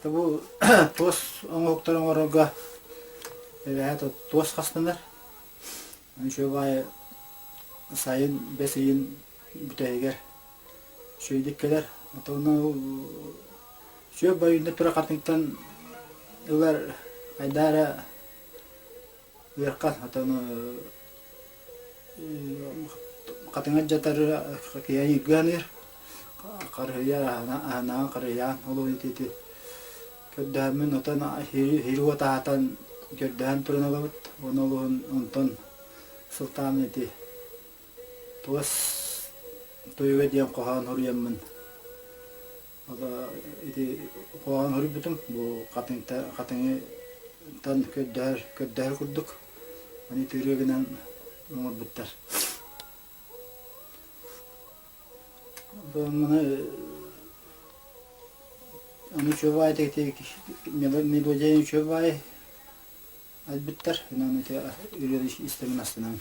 Бу туос оҥоһуктары оҥорорго эбэһээт туос хастанар. Үчүгэй баайы сайын бэс ыйын бүтэһигэр үчүгэйдик кэлэр. Отонно сүөк байыында тура хатыҥтан ылар хайдаа эрэ ыархан отон хатыҥа дьатар киһи ыганыыр харыһыйар аһынаан харыһыйаан ол ити көрдөһөммүн отон иһири уот аһатан көрдөһөн туран ылабыт уонна олуһун онтон сылтаан ити туос тойуга диэн хоһоон суруйаммын ити хоһоон суруйбутум бу хатыҥта хатыҥытан көрдөһөр көрдөһөр курдук аны ырыа гынан оҥорбуттар Маны ону үчүгэй ити мелодия үчүгэй айбыттар. Онон ити ырыаны истэмин астынабын.